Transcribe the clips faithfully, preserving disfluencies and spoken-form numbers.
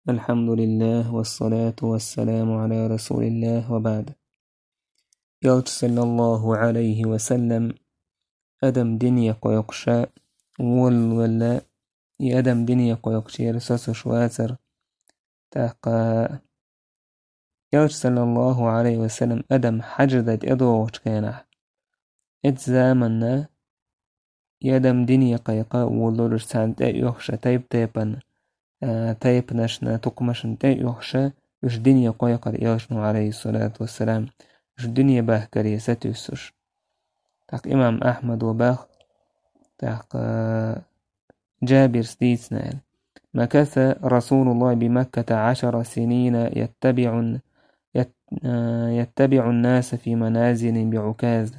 الحمد لله والصلاة والسلام على رسول الله وبعد. Элча, саллаллаху Ӏалайхи ва саллам, адам дине кхойкхуш волавелла, и адам дине кхойкхучарах соцуш вацар. ТӀаккха Элча, саллаллаху Ӏалайхи ва саллам, адам хьажа дан тӀедогӀучу хенахь, оцу заманна и адам дине кхайкха волалуш, царна тӀеоьхуш тайп-тайпана, а, тайпанашна, тукхамашна тӀеоьхуш, уьш дине кхойкхура Элчано, Ӏалайхиссалату вассалам, уьш дине бахкаре сатуьйсуш. ТӀаккха имам Ахьмада боху, тӀаккха Джабира дийцина аьлла: مكث رسول الله بمكة عشر سنين يتبع، يت-، يتبع الناس في منازل بعكاز.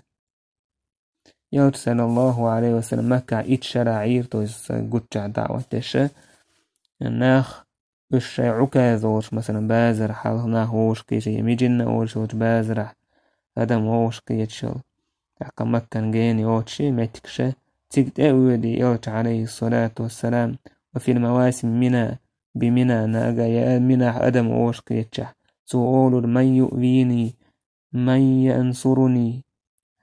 Элча, саллаллаху Ӏалайхи ва саллам, Маккахь итт шарахь Ӏийра, то есть гуччахь даӀват деш, нах уьш шайн Ӏуказ олуш, масалан, базар хьалха нах вовшахкхеташ, я Мижинна олуш йолчу базарахь адам вовшахкхеташ йолу. ТӀаккха Маккан гена йоцуш меттигаш, цига тӀе а воьдий Элча, Ӏалайхиссалату вассалам, وفي المواسم منى، بمنى, нага я Минахь адам вовшахкхетчахь, цо олура: من يؤويني، من ينصرني,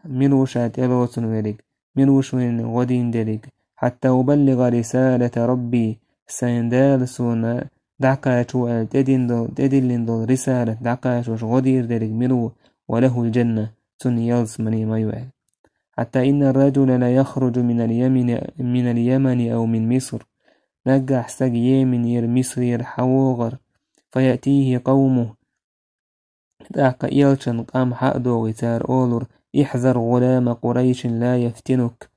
мила ву ша тӀелоцун верг, мила ву шуна гӀо дийр дерг, حتى أبلغ رسالة ربي, сайн Дала суна дӀакхачо аьлла тӀедина долу, тӀедиллина долу рисалат дӀакхачош гӀо дийр дерг мила ву, وله الجنة, цунна ялсамани ма ю аьлла. حتى إن الرجل ليخرج من اليمن، من اليمن أو من مصر. Наггахь стаг Йеменера, Мисрера хьан вогӀура, فيأتيه قومه, тӀаккха Элчан къам хьа а догӀий, цара олура: احذر غلام قريش لا يفتنك.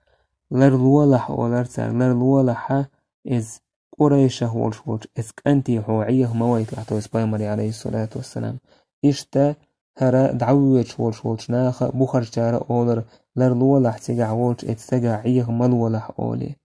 Ларлолахь, олура цара, ларлолахь, иза Къурайшах волуш волчу оцу кӀанте хьо Ӏеха ма вайталахь, то есть пайхамаре, Ӏалайхиссалату вассалам. Иштта хӀара дӀавоьдуш волуш волчу наха бухарчара а олура: ларлолахь, цигахь волчу оцу стагах Ӏеха ма лолахь, олий.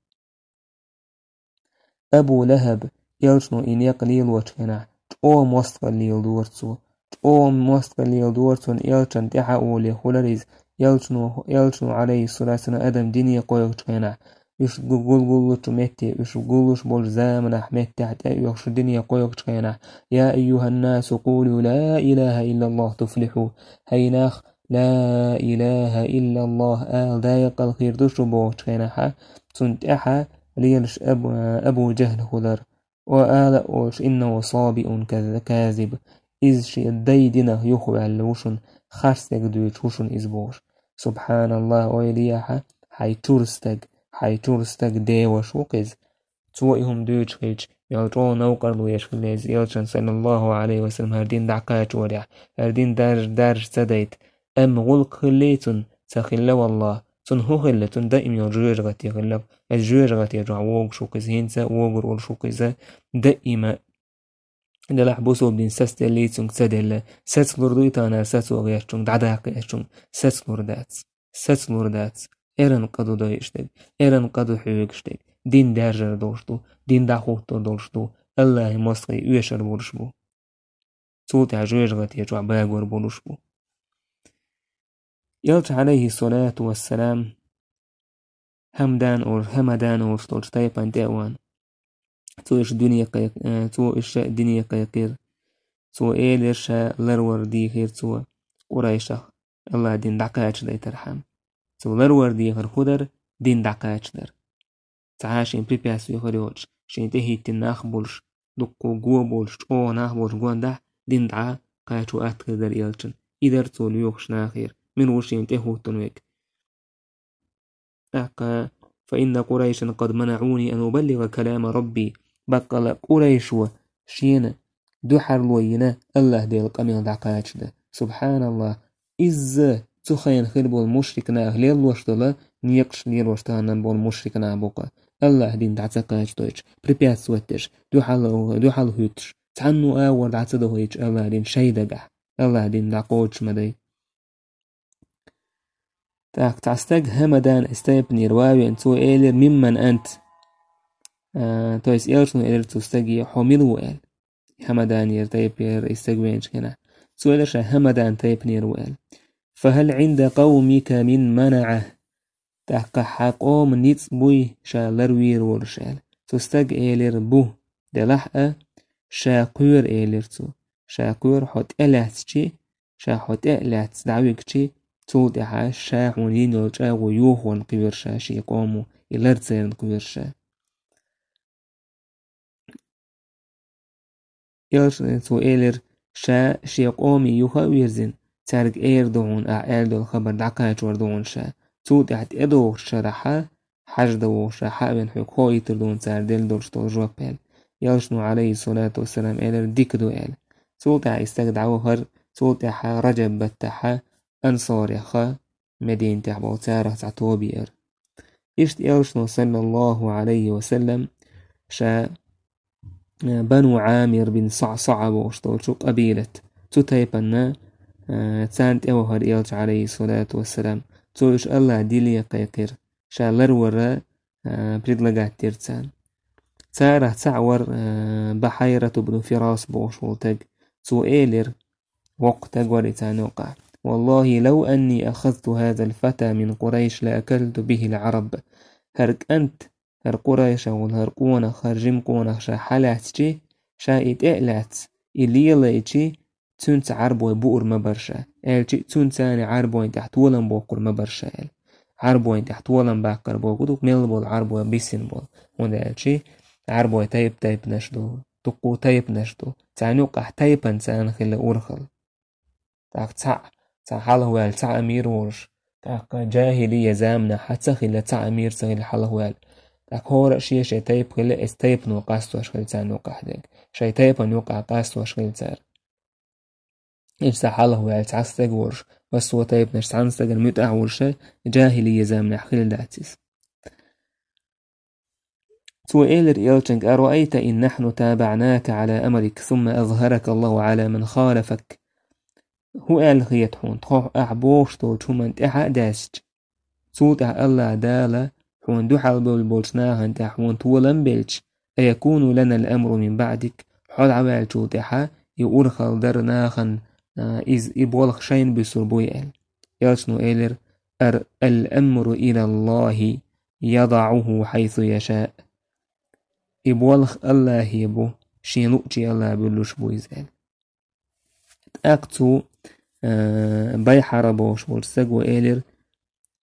Абу ЛахӀаб, Элчано и некъ лелочу хенахь, чӀогӀа мостагӀалла леладора цо. ЧӀогӀа мостагӀалла леладора цунна Элчанна тӀаьхьа а волий, хуьлура иза, Элчано, Элчано, Ӏалайхиссалату вассалам, адам дине кхойкхучу хенахь, уьш гу-, гулгуллучу метте, уьш гуллуш болчу заманахь меттехь тӀеоьхуш дине кхойкхучу хенахь: يا أيها الناس قولوا لا إله إلا الله تفلحوا. ХӀай нах, لا إله إلا الله ала декъала хир ду шу бохучу хенахь, цунна тӀаьхьа лелаш Абу, Абу ЖахӀл хуьлура. О, ала а олуш: إنه صابئ كذ-، كاذب. Иза шен дай динах юхаваьлла ву шуна, харц стаг дуьйцуш ву шуна иза бохуш. СубхьаналлахӀ, ойла е ахьа, хьайн чуьра стаг, хьайн чуьра стаг деваш ву-кх иза. Цо и хӀума дуьйцуш хилча, мел чӀогӀа новкъарло еш хилла иза Элчанна, саллаллахӀу Ӏалайхи ва саллам, хӀара дин дӀакхачорехь, хӀара дин дарж-, даржа ца дайта. Амма гӀуллакх хиллий цунна? Ца хилла, валлахӀ. Цунна хӀун хилла? Цунна даим йолу жоьжахате хилла. Иза жоьжахате чохь вогуш ву-кх иза, хӀинца а вогур волуш ву-кх иза, даима. Делахь бусулба дин сацделлий цуьнга ца делла, сацлур дуй тахана сацо гӀертачунга, дӀадаккха гӀертачунга? Сацлур дац. Сацлур дац. Эрна къа ду дойуш дерг, эрна къа ду хьоьгуш дерг, дин даьржар долуш ду, дин дӀахӀуттур долуш ду, АллахӀан мостагӀий оьшур болуш бу. Цул тӀаьхьа жоьжахате чохь багор болуш бу. Элча, Ӏалайхиссалату вассалам, ХӀамдан олуш, ХӀамадан олуш долчу тайпана тӀе а ван. Цо уьш дине кхайкх-, э, цо уьш дине кхайкхира. Цо элира, ша ларвар дийхира цо Къурайшах, АллахӀан дин дӀакхачадайтархьама. Цо ларвар дийхира хӀун дара? Дин дӀакхачадар. Цхьа а шен препятствие хир йоцуш, шен тӀехӀиттина нах болуш, дуккха го болуш, чӀогӀа нах болуш гондахь, дин дӀакхачо атта хир дара Элчана. И дара цо лоьхуш нахера, мила ву шена тӀехӀуттун верг. ТӀаккха: فإن قريشا قد منعوني أن أبلغ كلام ربي. Баккъала Къурайшо шена дуьхьарло йина АллахӀ Делан къамел дӀакхачадан. СубхьаналлахӀ! Изза цу хенахь хир болу мушрик нах лелош долу некъаш лелош тахана болу мушрик нах бу-кх. АллахӀан дин дӀа ца кхачадойтуш, препятствовать деш, дуьхьал, дуьхьал хӀуьттуш, цхьанна а агӀор дӀа ца дохуьйтуш АллахӀан дин шайн дагахь, АллахӀан дин дӀакхочуш ма дай. ТӀаккха цхьа стаг ХӀамадан оцу тайпанера ван а веана, цо элира: ممن أنت؟ А, то есть Элчано элира цу стаге: хьо мила ву? аьлла. ХӀамаданера тайпанера и стаг веанчу хенахь. Цо элира ша ХӀамадан тайпанера ву аьлла. فهل عند قومك من منعة؟ ТӀаккха хьан къоман ницкъ буй ша ларвийр волуш аьлла. Цу стага элира: бу, делахь а, ша кхоьру, элира цо. Ша кхоьру хьо тӀелаьцчи, ша хьо тӀе а лаьцна дӀавигчи, цул тӀаьхьа ша хьуна йина йолу чӀагӀо йохорна кхоьру ша шен къомо, и лар церан кхоьру ша. Элчано цо элира, ша шен къоме юха а вирзина, цаьрга эр ду хьуна ахь аьлла долу хабар дӀакхачор ду хьуна ша. Цул тӀаьхьа тӀедогӀучу шарахьа, хьаждан вогӀуш ша хьа а вина, хьоьга хоуьйтур ду хьуна цара делла долуш долу жоп аьлла. Элчано, алейхиссалату вассалам, элира, дика ду аьлла. Цул тӀаьхьа и стаг дӀавахара, цул тӀаьхьа Раджаб баттахьа ансореха, Мединатехь болу царах цхьа тоба еара. Иштта Элчано, саллаллаху алейхи ва саллам, ша, э, Бану Амир бин СаӀсаӀа бохуш долчу къабилат, цу тайпанна, э, царна тӀевахара Элча, алейхиссалату вассалам. Цо уьш АллахӀ диле кхайкхира, ша ларвара, э, предлагать дира царна. Царах цхьаъ вара, э, Бахьайрату бну Фирас бохуш волу таг. Цо элира, воккха таг вара и царна юкъахь: «Валлахи, лав анни ахазту хазал фата мин Къурайш ла акалту бихил Ӏараб». ХӀара кӀант, хӀара Къурайшах волу хӀара къонах, хӀара жима къонах ша хьалаьцчи, ша и тӀе а лаьцна, и лелайчи, цуьнца Ӏарбой буур ма бара ша, аьлчи, цуьнца царна Ӏарбойн тӀехь толам боккхур ма бара ша аьлла. Ӏарбойн тӀехь толам баккхар бохург ду, мел болу Ӏарбой бисина болу. ХӀунда аьлчи, Ӏарбой тайп-тайпанаш ду, дуккха тайпанаш ду. Царна юкъахь тайпана царна хилла урхалла. ТӀаккха цхьаъ, цхьа хьалха ваьлла цхьа амир волуш, тӀаккха джахилия заманахь ца хилла цхьа амир ца хилла хьалха ваьлла. ТӀаккха хӀора а шен-шен тайпа хилла, эцу тайпано къастош хилла царна юкъахь дерг. Шайн тайпана юкъахь къастош хилла цара. Иза цхьа хьалха ваьлла цхьа стаг волуш, массо а тайпанаш цхьана стагана муьтӀахь волуш, джахилия заманахь хилла дац иза. Цо элира элчанга: «Араайта ин нахьну табаънака Ӏала амрик, сумма азхарака Аллаху Ӏала ман халафак». ХӀун аьлла хета хьуна, тхо ахь бохуш долчу хӀуманна тӀаьхьа а даьстча, цул тӀаьхьа АллахӀ Дала хьуна дуьхьал бевлла болчу нахана тӀехь хьуна толам белча, аякуну лана ал-амру мин баъдик, хьо дӀаваьллачул тӀаьхьа и урхалла дар нахана, а, иза, и болх шайна буьсур буй аьлла. Элчано элира: «Ар-, ал-амру ила Аллахи, ядаӀуху хьайсу яшаъ». И болх АллахӀе бу, шен луъчи АллахӀа буьллуш бу иза аьлла. ТӀаккха цу, э, Байхьара бохуш волчу стага элира: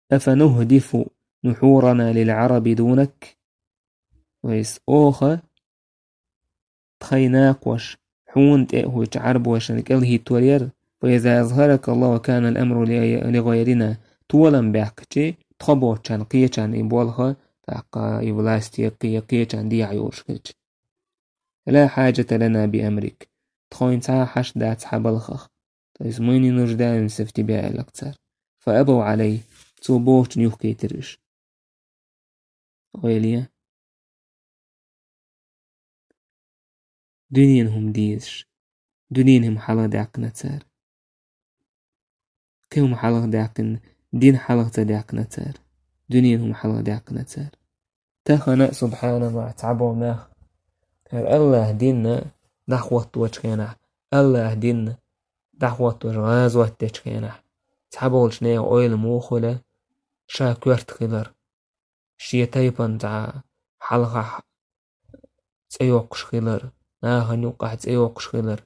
«Афанухдифу нухьурана лил Ӏараби дунак?» Вайс оха тхайн накхош хьуна тӀе а хӀуьттуш Ӏарбошна кӀел хӀиттор яра, «фа иза азхарака Аллаху кана ал-амру ли, ли гӀайрина», толам баьккхичи, тхо боцчарна кхечарна и болх, тӀаккха и власть кхе-, кхечарна дехьа йолуш хилча. «Ла хьаджата лана би амрик». Тхайн цхьа а хьашт дац хьан балхах. То есть мы не нуждаемся в тебе, аьлла цара. «Фа абав Ӏалай». Цо бохучунна юхкийтира уьш. Ойла е. Дуьненан хӀума дезаш. Дуьненан хӀума хьалха даьккхина цара. Кхин хӀума хьалха даьккхина, дин хьалха ца даьккхина цара. Дуьненан хӀума хьалха даьккхина цара. Тахана, субхьаналлахӀ, цхьаболу нах, хӀара АллахӀан дин дӀахӀотточу хенахь, АллахӀан дин дӀахӀоттош гӀазот дечу хенахь, цхьаболчу нехан ойла муха хуьлу, ша коьрта хилар, шен тайпана цхьа хьалхахь цӀе йоккхуш хилар, нахана юккъахь цӀе йоккхуш хилар,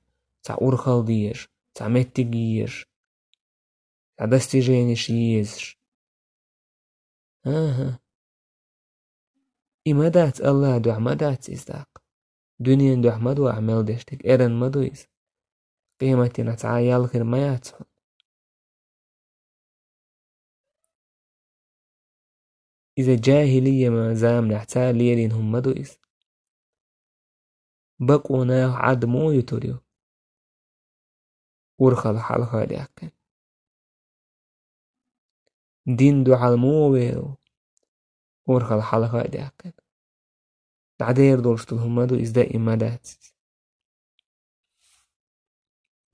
цхьа урхалла дезаш, цхьа меттиг езаш, цхьа достиженеш езаш. АхӀа. И ма дац, АллахӀан дуьхьа ма дац иза тӀаккха. Дуьненан дуьхьа ма ду ахь мел деш дерг, эрна ма ду иза. Къематдийнахь цхьа а ял хир ма яц хьуна. Иза джахӀилия заманахь цара лелийна хӀума ма ду иза. Бакъо наха Ӏад муха юьтур ю? Урхалла хьалха а даьккхина. Дин дуьхьал муха вер ву? Урхалла хьалха а даьккхина. ДӀадер долуш долу хӀума ма ду иза, даим ма дац иза.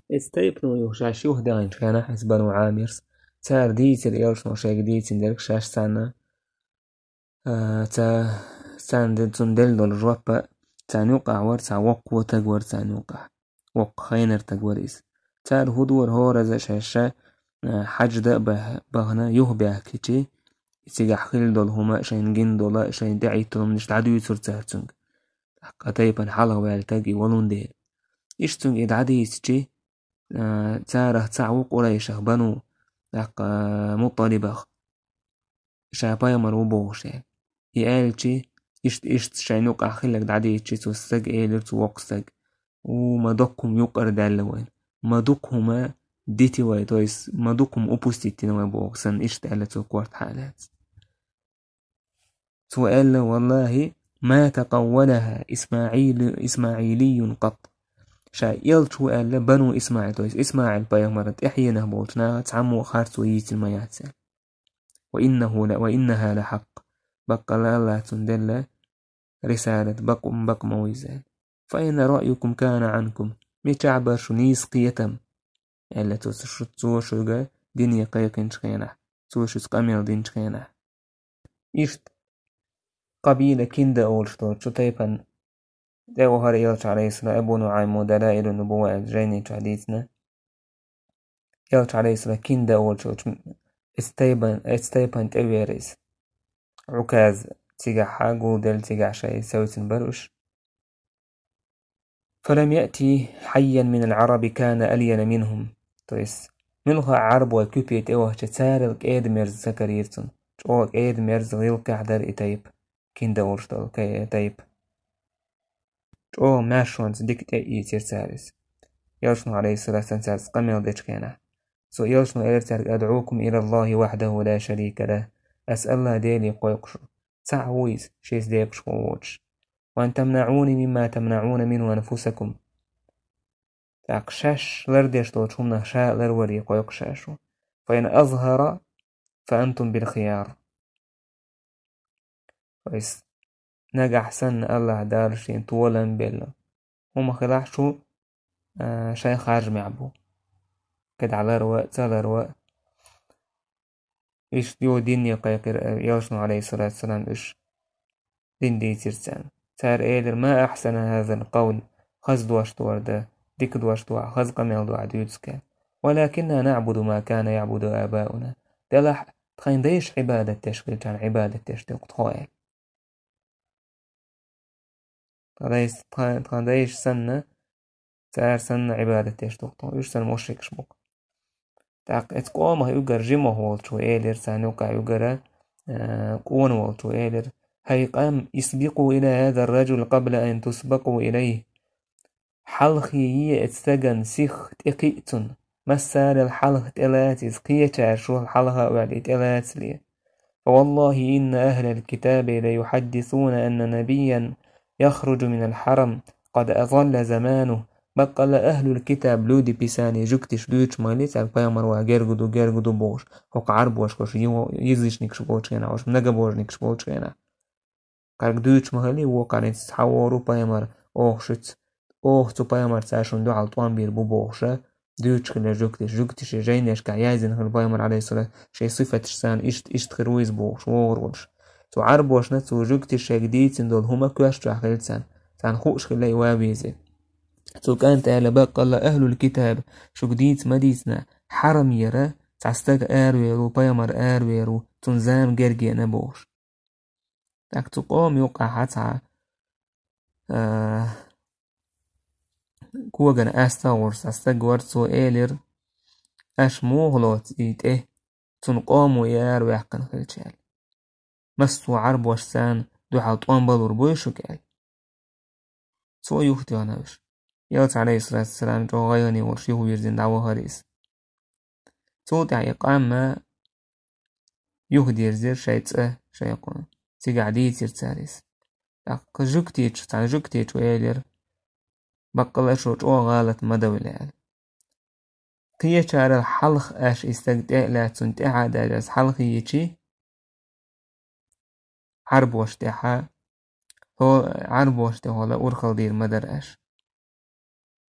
Эцу тайпано юха шаьш юхадаханчу хенахь, эцу Бану Ӏамирс, цара дийцира элчано шайга дийцина дерг шаьш царна, а, ца-, царна де-, цунна делла долу жоп а, царна юккъахь вара цхьа воккхо таг вара царна юккъахь. Воккха хайнар таг вара иза. Цара хӀун дора хӀораза шаьш, а, хьаьжда а бах-, бахана юхабаьхкичи, и цигахь хилла долу хӀума а, шайна гина долу а, шайна тӀеӀиттина хӀуманаш дӀадуьйцура цара цуьнга. ТӀаккха тайпана хьалха ваьлла стаг и волун дела. Иштта цунга и дӀадийцичи, а, царах цхьаъ ву Къурайшах, Бану, тӀаккха, а, МутӀалибах. Ша пайхамар ву бохуш аьлла. И аьлчи, иштта, иштта шайна юкъахь хилларг дӀадийцичи, цу стага элира цу воккха стага: «У, ма дукха хӀума юкъара даьлла вайна. Ма дукха хӀума дити вай, то есть ма дукха хӀума упустить дина вай», боху санна, иштта аьлла цо корта хьалаьцна. Цо аьлла: «Валлахи, ма такъаввалаха Исмаил, Исмаилийюн къат». Ша элча ву аьлла Бану Исмаил, то есть Исмаил пайхамаран тӀаьхьенах болчу наха цхьаммо харцо йийцина ма яц аьлла. «Ва иннаху ла, ва иннаха ла хьакъ». Баккъалла АллахӀа цунна делла рисалат бакъ-, бакъ ма ву иза. «Фа ин раъюкум кана Ӏанкум». Мичахь бара шун нийса кхетам? Аьлла цо, шу-, цо шуьга дине кхайкхинчу хенахь, цо шуьца къамел динчу хенахь. Иштта къабила Кинда олуш долчу тайпана тӀе вахара элча, алейхиссалам, Абу Нуаймо Далаилун Нубува аьлла жайни чохь дийцина. Элча, алейхиссалам, Кинда олучу, оцу тайпан-, оцу тайпана тӀе веара иза. Ӏуказ цигахь гулделла, цигахь шайн совцина бара уьш. «Фалам яъти хьайян минал Ӏараби кана альяна минхум». То есть, муьлхха а Ӏарбой куьпе тӀе вахча, царал кӀеда-мерза ца карийра цунна. ЧӀогӀа кӀеда-мерза, гӀиллакхехь дара и тайпа, Кинда олуш долу кай-, тайпа. ЧӀогӀа маьршонца дика тӀе а ийцира цара иза. Элчано, алейхиссалату вассалам, цаьрца къамел дечу хенахь, цо, элчано элира цаьрга: «АдӀукум илаллахи вахьдаху ла шарика лах». Ас АллахӀ Деле кхойкху шу. Цхьаъ ву иза, шеца декъашхо воцуш. «Ва ан тамнаӀуни мимма тамнаӀуна минху анфусакум». ТӀаккха шаьш лардеш долчу хӀуманах ша а ларваре кхойкху ша шу. «Фа ин азхара, фа антум бил хияр». То есть, нагахь санна АллахӀ Дала шен толам белла хӀума хилахь, шу, а, шайн харжамехь бу. КхидӀа ларва а, ца ларва а. Иштта юха дине кхайкхира, а, элчано, алейхиссалату вассалам, уьш. Дин дийцира царна. Цара элира: «Ма ахьсана хазал къавл», хаза дош ду хӀара, дика дош ду хьан, хаза къамел ду хьан дуьйцург. «Валакинна наъбуду ма кана яъбуду абауна». Делахь, тхайн дайша Ӏибадат деш хилчарна Ӏибадат деш ду-кх тхо аьлла. Тхан дайша, тхан, тхан дайша санна, цара санна Ӏибадат деш ду-кх тхо, уьш санна мушрикаш бу-кх. ТӀаккха эцу къомах уггар жимах волчо элира царна юкъахь уггара, а, къона волчо элира: «ХӀай къам, исбикъу иля хазар ражул къабла ан тусбакъу илайх». Хьалхе е эцу стаган сих, тӀе кхиа цунна. Массарел хьалха тӀелаца иза, кхечара шул хьалха а ваьлла и тӀелацале. «Фа валлахи инна ахлал китаби ла юхьаддисуна анна набиян яхруджу минал хьарам, къад азалла заманух». Баккъалла ахлул китаб, люди Писания, жуьгтиш дуьйцуш ма хилли, цаьрга пайхамар ван герга ду, герга ду бохуш, хӀокху Ӏарбошка, уьш йо-, язычникаш болчу хенахь, уьш многобожникаш болчу хенахь. Кхаьрга дуьйцуш ма хилли, вукхарнца цхьа вогӀур ву пайхамар, оха шуьца, оха цу пайхамарца шуна дуьхьал тӀом бийр бу бохуша, дуьйцуш хилла жуьгтиш, жуьгтише жайнешкахь яздина хилла пайхамар, алейхиссалам, шайн сифаташ царна иштта, иштта хир ву иза бохуш, вогӀур волуш. Цу Ӏарбошна цу жуьгтиша гуш дийцина долу хӀума коьртачохь хилла царна, царна хууш хилла и ван веза. Цу кӀанта аьлла: «Баккъалла ахлул китаб, шуьга дийца ма дийцина, хьарам яра, цхьа стаг аравер ву, пайхамар аравер ву, цунна зама герга еана», бохуш. ТӀаккха цу къоман юкъахь цхьа, а, когана астагӀа гӀур цхьа стаг вара, цо элира: «Аша муха лоцу и тӀе, цуьнан къомо и араваьккхина хилча?» аьлла. «Массо а Ӏарбоша царна дуьхьал тӀом балур буй шуьга?» аьлла. Цо юхатоьхна уьш. Элча, алейхиссалату вассалам, чӀогӀа гӀайгӀане волуш юхавирзина дӀавахара иза. Цул тӀаьхьа и къам а юхадирзира шайн цӀа, шайн къо-, цигахь дийцира цара иза. ТӀаккха жуьгтичу, цхьана жуьгтичо элира: «Баккъалла аша чӀогӀа гӀалат ма довла», аьлла. Кхечарал хьалха аша и стаг тӀе а лаьцна, цунна тӀаьхьа а даьлла, аса хьалха йичи, Ӏарбош тӀехьа, хьо-, Ӏарбош тӀехула урхалла дийр ма дара аша.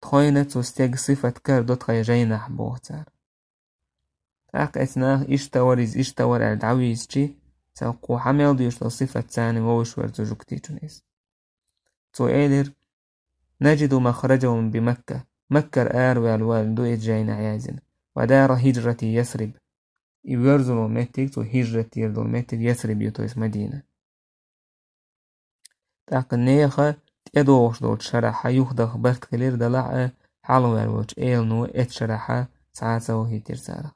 Тхойна цу стеган сифат карадо тхайн жайнахь, боху цара. ТӀаккха эцу наха иштта вара иза, иштта вара аьлла дӀавийцичи, цхьа кху хьан мел дуьйш долу сифат царна вовшаш вара цу жуьгтичун иза. Цо элира: «Наджиду махраджахум би Макка». Маккара араваьлла ваьлла ду иза жайнахь яздина. «Ва дара хиджрати Ясриб». И воьрзуш долу меттиг, цо хиджрат дийр долу меттиг Ясриб ю, то есть Мадина. ТӀаккха нехан тӀедогӀуш долчу шарахьа юхадахар барт хилира, делахь а хьалаваьлла волчу элано эцу шарахьа цхьа а ца вахийтира царах.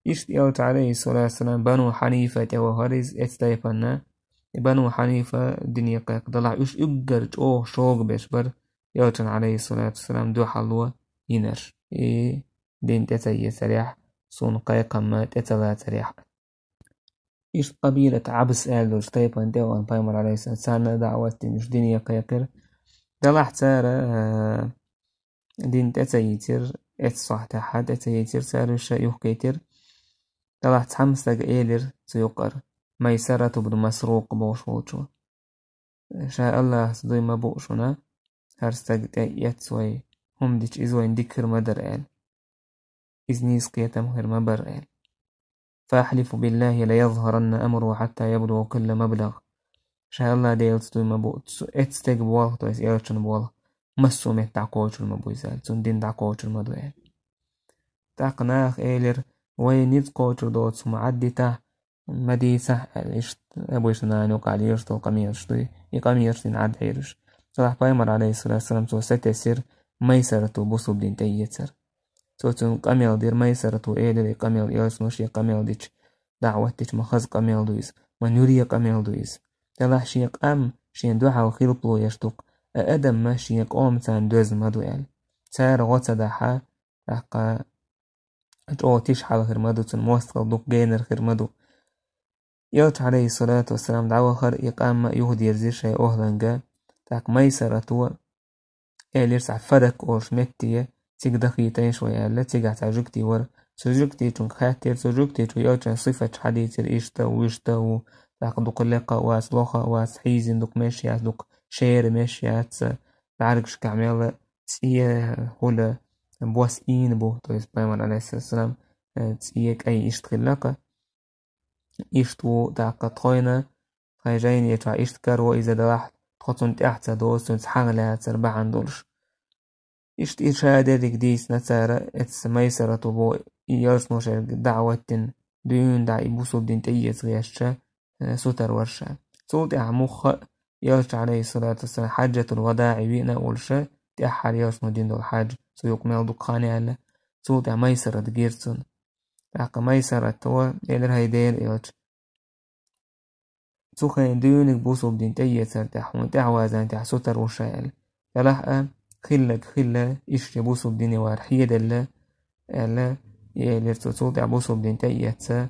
Иштта элча, алейхиссалату вассалам, Бану Хьанифа тӀе вахара иза эцу тайпанна. И Бану Хьанифа дине кхайкхар, делахь уьш уггар чӀогӀа шога берш бара элчана, алейхиссалату вассалам, дуьхьало йинарш. И дин тӀе ца эцарехь, суна кхайкхам тӀе ца лацарехь. Иштта къабилат Ӏабс аьлла долчу тайпана тӀе вахана пайхамар, алейхиссалам, царна а даӀват дина, уьш дине кхайкхира. Делахь цара, а, дин тӀе ца ийцира, эцу сохьтехьа тӀе ца ийцира цара, уьш а юхкийтира. Делахь цхьамма стага элира цу юкъара, Майсарату бну Масрукъ бохуш волчо: «Ша Аллахьца дуй ма буу шуна, хӀара стаг тӀе а эцна вай хӀума дича, иза вайна дика хир ма дара», — аьлла. «Иза нийса кхетам хир ма бара», — аьлла. «Фа ахьлифу биллахи ла язхаранна амру хьатта яблугӀа кулла маблагъ». Ша Аллахь Делаца дуй ма буу, цу эцу стеган болх, то есть элчан болх, массо а метта дӀакхочур ма бу иза аьлла, цунна дин дӀакхочур ма ду аьлла. ТӀаккха наха элира: «Вай ницкъ кхочур доцу хӀума Ӏаддитахь, ма дийцахь», — аьлла, иштта обычно нахана юкъахь лелаш долу къамелаш дуй, и къамелаш дина Ӏадхьийра уьш. Цул тӀаьхьа пайхамар, алейхиссалату вассалам, цо сатесира Майсарату бусулба дин тӀеэцар. Цо цунна къамел дира, Майсарату элира и къамел, элчано шен къамел дича, даӀват дича, ма хаза къамел ду иза, ма нуьре къамел ду иза. Делахь шен къам, шен дуьхьал хилпало еш ду-кх, а адам ма шен къоман царна доьзна ма ду аьлла. Цара гӀо ца дахь, тӀаккха чӀогӀа тиша хьал хир ма ду цунна, мостагӀалла дукха генар хир ма ду. Элча, алейхиссалату вассалам, дӀавахара, и къам а юхадирзира шайн охӀланга, тӀаккха Майсарато элира цхьа Фадак олуш метте, цига дахийтайша вай аьлла, цигахь цхьа жуьгти вара. Цу жуьгтичуьнга хаьттира, цу жуьгтичо элчан сифаташ хьадийцира, иштта ву, вуьшта ву, тӀаккха дукха лекха а вац, лоха а вац, хьийзина дукха меш яц, дукха шера меш яц, бӀаьргашкахь мел цӀе хуьлу, бос ийна бу, то есть пайхамар, алейхиссалам, э, цӀе кӀай иштта хилла-кх. Иштта ву, тӀаккха тхойна, тхайн жайнечохь иштта каро иза, делахь тхо цунна тӀаьхьа ца доцу, цуьнца хьагӀ лаьцар бахьана долуш. Иштта и ша дерриг дийцина цара, эцу Майсарато боху, и элчано шаьрга даӀват дина, дуьйна дӀа и бусулба дин тӀеэца гӀерташ, э, сутара вара ша. Цул тӀаьхьа мухха а элча, алейхиссалату вассалам, хьаджатул вадаӀе виъна а волуш, тӀаьххьара элчано дина долу хьадж, цу юкъа мел дукха хан яьлла, цул тӀаьхьа Майсарат гира цунна. ТӀаккха Майсарато элира: «ХӀай Делан элча, цу хенахь дуьйна бусулба дин тӀеэцар тӀехь, хьуна тӀаьхьавазан тӀехь сутара ву ша», — аьлла. Делахь а, хилларг хилла, иштта бусулба дине вар хьеделла, аьлла, элира цо, цул тӀаьхьа бусулба дин тӀеэцна,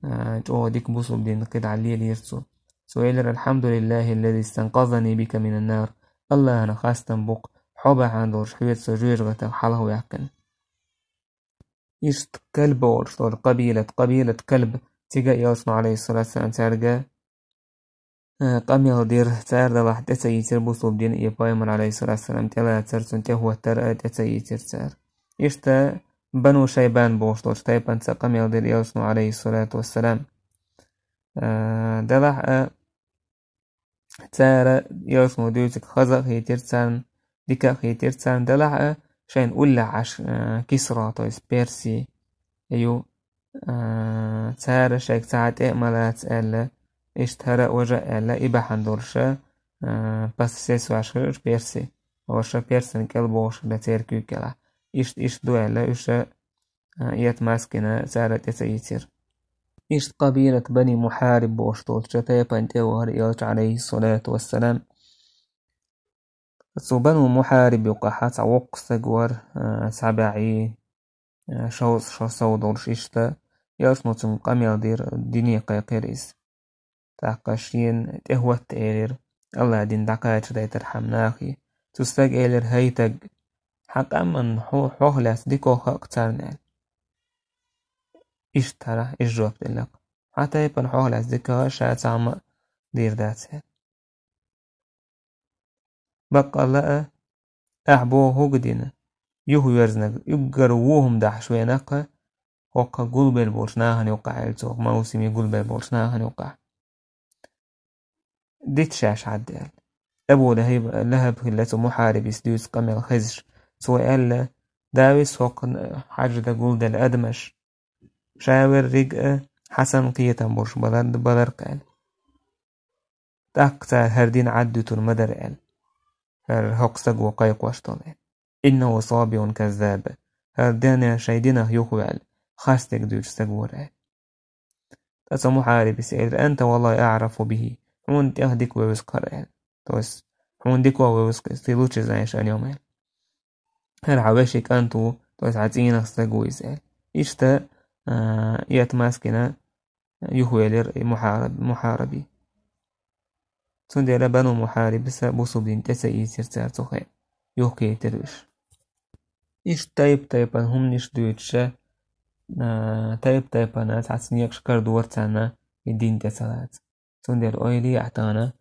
а, чӀогӀа дика бусулба дин кхидӀа лелийра цо. Цо элира: «Алхьамдулиллахи ллази станкъазани бика минан нар». Аллахьана хастам бу-кх, хьо бахьана долуш хьоьца со жоьжахатех хьалхаваьккхина. Иштта Калб олуш долу къабилат, къабилат Калб, цига а элчано, алейхиссалату вассалам, цаьрга, э, къамел дира, цара делахь тӀе ца ийцира бусулба дин, и пайхамар, алейхиссалату вассалам, тӀелацар, цунна тӀехӀоттар а тӀе ца ийцира цара. Иштта Бану Шайбан бохуш долчу тайпанца къамел дира элчано, алейхиссалату вассалам. Э, делахь а, цара элчано дуьйцург хаза а хийтира царна, дика а хийтира царна, делахь а, шайна уллехь Ӏаш, а, Кисра, то есть Перси, ю, а, цара шайга цхьа а тӀе а ма лаца аьлла, иштта хӀара а, важа а аьлла, и бахьана долуша, а, пасасес ваш хир Перси, ваша Персина кӀел бохуш хилла церан куьйга кӀелахь. Иштта, иштта ду аьлла, уьша, а, эта маскина цара тӀе ца ийцира. Иштта къабилат Бани Мухьариб бохуш долчу тайпана тӀе вахара элча, алейхиссалату вассалам. Цу Бану Мухьариб юкъахь цхьа воккха стаг вара, а, цхьа бӀе, а, шовзткъа шо сов долуш иштта. Элчано цунга къамел дира, дине кхайкхира иза. ТӀаккха шена тӀехӀотта элира, Аллахь дин дӀакхачадайтархьама нахе. Цу стага элира: «ХӀай стаг, хьан къаман хьо-, хьох лаьцна дикох хаьа-кх царна», — аьлла. Иштта хӀара, иштта жоп делла-кх. «Хьан тайпана хьох лаьцна диках ша цхьамма а дийр дац», — аьлла. Баккъалла а, ахь боху хӀума дина, юхаверзинарг уггар вон хӀума дахьаш веана-кх хӀокху гулбелла болчу нахана юккъахь, аьлла цо, хӀокху Мавсиме гулбелла болчу нахана юккъахь. Дита шаьш хьадда аьлла. Абу ЛахӀаб, ЛахӀаб хилла цу Мухьарибис дуьйцу къамел хезаш. Цо аьлла: «Давис хӀокху хьаьжда гулделла адамаш. Ша верриг а хьан санна кхетам болуш балар-, балар-кх», — аьлла. тӀаккха цара хӀара дин Ӏаддуьтур ма дара аьлла. ХӀара хӀокху стага кхайкхош долу аьлла. «Иннаху сабиун каззаб». ХӀара дин шайн динах юхаваьлла, харц стаг дуьйцу стаг вара аьлла. Ткъа цу Мухьарибис элира: «Анта валлахи аърафу бихи». Хьуна тӀех дика вевза кхара аьлла. То есть, хьуна дика вевза кхара, ты лучше знаешь о нём аьлла. ХӀара хьан вешин кӀант ву, то есть хьан цӀийнах стаг ву иза аьлла. Иштта, а, и отмазкина юхавелира и Мухьараб-, Мухьараби. Цундела Бану Мухьарибиса бусулба дин тӀе ца ийцира цара цу хенахь. Юхкийтира уьш. Иштта тайп-тайпана хӀуманаш дуьйцуша, а, тайп-тайпана цхьацца некъаш карадора царна и дин тӀе ца лаца. Цундела ойла е ахь тахана,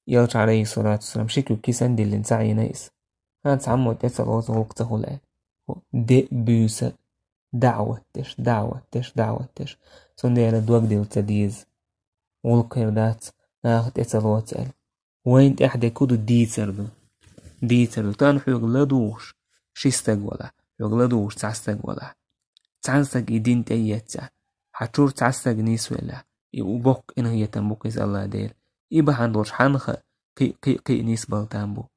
Элча, алейхиссалату вассалам, ши куьг кисана диллина ца Ӏийна иза. ХӀан цхьаммо тӀе ца лоцу гӀуллакх ца хуьлу аьлла. Де а буьйса, даӀват деш, даӀват деш, даӀват деш. Цундела дог дилла ца деза. ГӀуллакх хир дац, наха тӀе ца лоцу аьлла. Вайна тӀехь дерг хӀун ду, дийцар ду. Дийцар ду. Тахана хьоьга ладугӀуш ши стаг валахь, хьоьга ладугӀуш цхьа стаг валахь. Цхьана стага и дин тӀе эцахь, хьан чуьра цхьа стаг нисвеллехь, и боккха къинхетам бу-кх иза АллахӀ Дела. И бахьана долуш хьанна хаьа, кхин а, кхин а, кхин а нисбала там бу.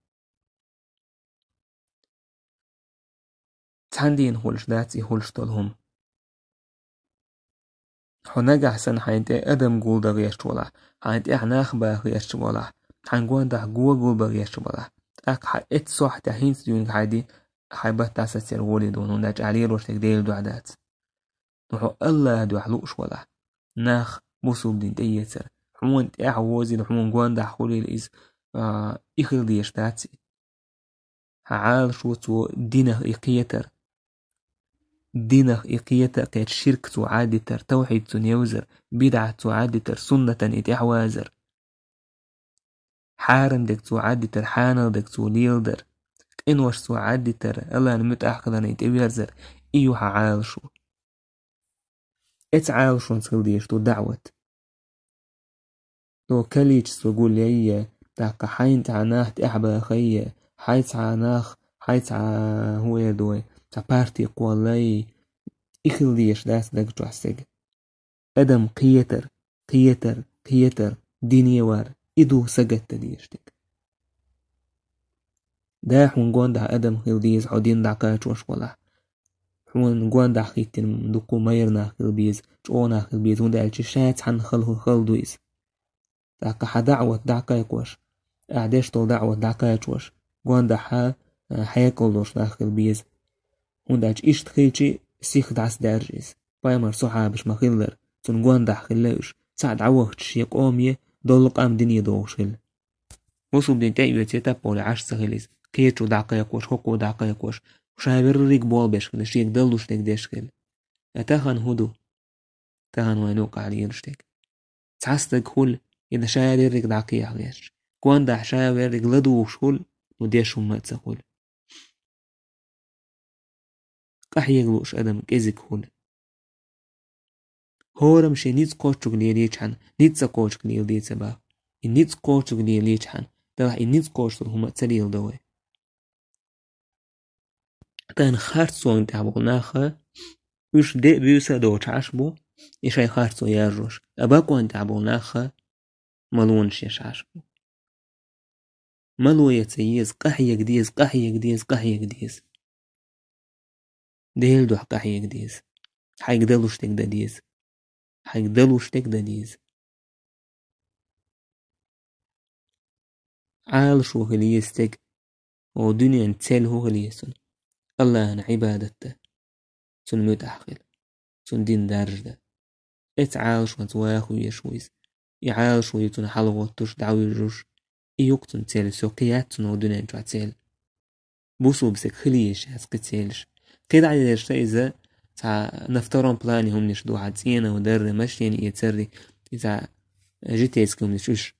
Цхьана дийнахь хуьлуш дац и хуьлуш долу хӀума. Хьо нагахь санна хьайна тӀе адам гулдан гӀерташ валахь, хьайна тӀехь нах бан гӀерташ валахь, хьайна гондахь го гулбан гӀерташ валахь, тӀаккха хьан эццахь тӀехь хӀинца дуьйна хьайн ди-, хьайн баттахь сацийр волий дуьйна, хӀунда аьлча ахь лелош дерг Делан дуьхьа дац. Но хьо АллахӀан дуьхьа лууш валахь, нах бусулба дин тӀеэцар, хьуна тӀехь возийла, хьуна гондахь хуьлийла иза, а, и хила дезаш дац и. Хьан Ӏалашо цо динах и кхетар. Динах и кхета а кхеташ, ширк цо Ӏадитар, тавхьид цунна евзар, бидӀат цо Ӏадитар, суннатан и тӀаьхьавазар. Хьарам дерг цо Ӏадитар, хьанал дерг цо леладар. Къинош цо Ӏадитар, АллахӀна муьтӀахь хиларна и тӀеверзар, и ю хьан Ӏалашо. Эцу Ӏалашонца хила дезаш ду даӀват. Цо количество гулъяйе, тӀаккха хьайна цхьа нах тӀаьхьабахайе, хьайн цхьа нах, хьайн цхьа, хӀун эр ду вай, цхьа парти кхоллай, и хила дезаш дац даг чохь стеган. Адам кхетар, кхетар, кхетар, дине вар, и ду сагатдан дезаш дерг. Да, хьуна гондахь адам хила деза, хьо дин дӀакхачош валахь. Хьуна гондахь хӀиттина дуккха майра нах хила беза, чӀогӀа нах хила беза, хӀунда аьлча ша цхьанна хала, хала ду иза. ТӀаккха хьан даӀват дӀакхайкхош, ахь деш долу даӀват дӀакхачош, гондахь хьан, а, хьекъал долуш нах хила беза. ХӀунда аьлча иштта хилча сиха дӀасадаьржа иза. Пайхамаран сахьабаш ма-хиллара, цунна гондахь хилла уьш, цхьаъ дӀавахча шен къоме, доллу къам дине дохуш хилла. Бусулба дин тӀеоьций таппале Ӏаш ца хилла иза. Кхечо дӀакхайкхош, хӀокхо дӀакхайкхош, ша верриг болх беш хилла, шега даллуш дерг деш хилла. Ткъа тахана хӀун ду? Тахана вайна юкъахь лелаш дерг. Цхьа стаг хуьлу, и ша верриг дӀакхехьа гӀерташ. Гондахь ша верриг ладугӀуш хуьлу, ну деш хӀумма а ца хуьлу. Къахьега лууш адам кӀезиг хуьлу. ХӀораммо шен ницкъ кхоччуг лелийчхьана, ницкъ ца кхоччуг леладе ца боху. И ницкъ кхоччуг лелийчхьана, делахь и ницкъ кхочуш долу хӀума а ца леладо вай. Тахана харцонна тӀехь болу нах, уьш де а буьйса а доцуш Ӏаш бу, и шайн харцо яржош. А бакъонна тӀехь болу нах, малонаш еш Ӏаш бу. Мало ян ца еза, къахьега деза, къахьега деза, къахьега деза. Делан дуьхьа къахьега деза. Хьайга далуш дерг дан деза. Хьайга далуш дерг дан деза. Ӏалашо хила еза стеган, о, дуьненан цель хӀун хила еза цуьнан? АллахӀан Ӏибадат дан, цунна муьтӀахь хила, цуьнан дин даржадан. Эцу Ӏалашонца ваха везаш ву иза. И Ӏалашо ю цунна хьалагӀоттуш, дӀавуьжуш. И ю-кх цуьнан цель, всё, кхин яц цуьнан дуьнен чохь цель. Бусулба стеган хила езаш яц кхин цельш. КхидӀа дерш сан иза цхьа на втором плане хӀуманаш ду, хьан цӀенах дарри, машен эцарри, и цхьа житейский хӀуманаш уьш.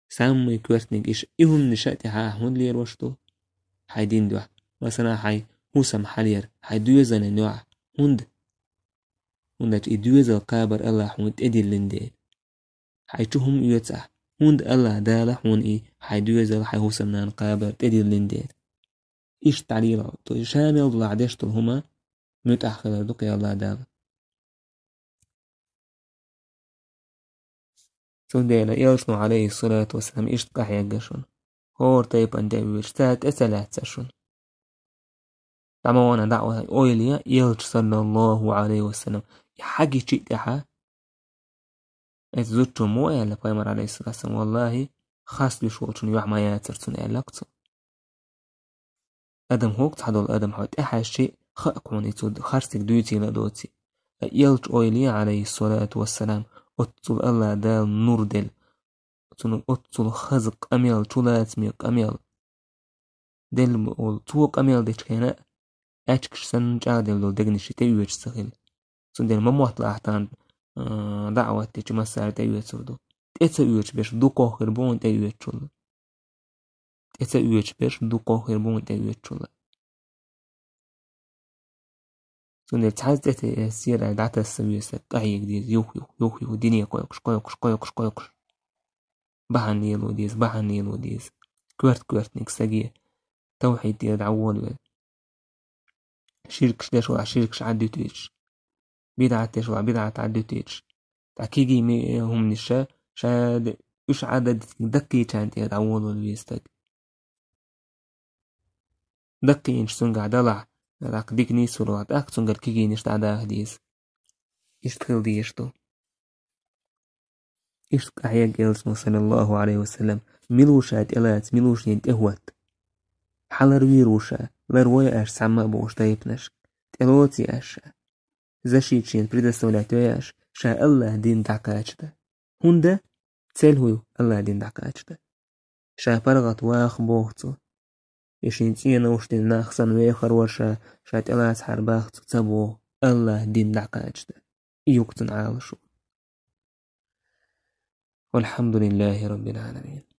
Самый коьртаниг иша, и хӀуманаш а тӀехь ахь хӀунда лелош ду? Хьайн дин дуьхьа. Масала, хьайн хӀусам хьалъяр, хьайн доьзалан дуьхьа. ХӀунда? ХӀунда аьлча и доьзал кхабар АллахӀа хьуна тӀедиллина дела. Хьайн чу хӀума оьцу ахь, хӀунда АллахӀ Дала хьуна и хьайн доьзал, хьайн хӀусамнана кхабар тӀедиллина дела. Иштта дӀалело, то есть ша мел долахь деш долу хӀума муьтӀахь хилар ду кхин АллахӀ Дала. Цундела Элчано, алейхиссалату вассалам, иштта къахьегна шуна. ХӀора тайпана тӀе а воьдуш, цаьрца тӀе ца лаьцна шуна. ДӀа ма вана дӀа а ойла е, Элча, саллаллаху алейхи ва саллям, и хьагичи тӀехьа, эцу зудчо мо аьлла, пайхамар, алейхиссалату вассалам, валлахи, харц луш волчун юьхь ма яцар цунна, аьлла-кх цо. Адам хӀокху цхьа долу адам хьо тӀехьаьжчи, хаьа-кх хьуна и цу харцдерг дуьйцийла доций. Ткъа Элча ойла е, алейхиссалату вассалам, оццул Аллах Дала нур делла. Цунах оццул хаза къамел, чулацаме къамел делла волу. Цо къамел дечу хенахь, аьчкаш санна чӀагӀделла долу дегнаш тӀеоьцуш ца хилла. Цундела ма мотталахь тахана, а, даӀват дечу массара тӀеоьцур ду. ТӀе ца оьцуш берш дукхох хир бу хьуна тӀеоьцучул. ТӀе ца оьцуш берш дукхох хир бу хьуна тӀеоьцучул. Цундела цхьаьзза тӀе серара дӀатасса веза, къахьега деза, юх-юх, юх-юх, дине кхойкхуш, кхойкхуш, кхойкхуш, кхойкхуш. Бахьана лело деза, бахьана лело деза. Коьрта-коьртаниг стаге тавхьид тӀера дӀаволавелла. Ширкаш деш вахь, ширкаш Ӏаддуьтуьйтуш. БидӀат деш вахь, бидӀат Ӏаддуьтуьйтуш. Ткъа кегий ме-, хӀуманаш ша, ша де-, уьш Ӏадда даккхийчарна тӀера дӀаволавелла веза стаг. Даккхийча цуьнгахь далахь, даккха дика нийсур вахь, тӀаккха цуьнгара кегийнаш дӀадаха деза. Иштта хила дезаш ду. Иштта къахьегна Элчано, саллаллаху алейхи ва саллям, мила ву ша тӀелаца, мила ву шена тӀехӀотта. Хьалар вийр ву ша, лар вой аш цхьамма а бохуш тайпанаш, тӀелоций аш ша. Защита шена предоставлять йой аш, ша Аллах дин дӀакхача дан. ХӀунда? Цель хӀу ю Аллах дин дӀакхача дан. Ша паргӀат ваха боху цо. И шен цӀенош дина нах санна вехар вара ша, ша тӀелацахьара баха цо ца боху, Аллах дин дӀакхача дан. И ю-кх цуьнан Ӏалашо. Валхьамдулиллахи раббил Ӏаламин.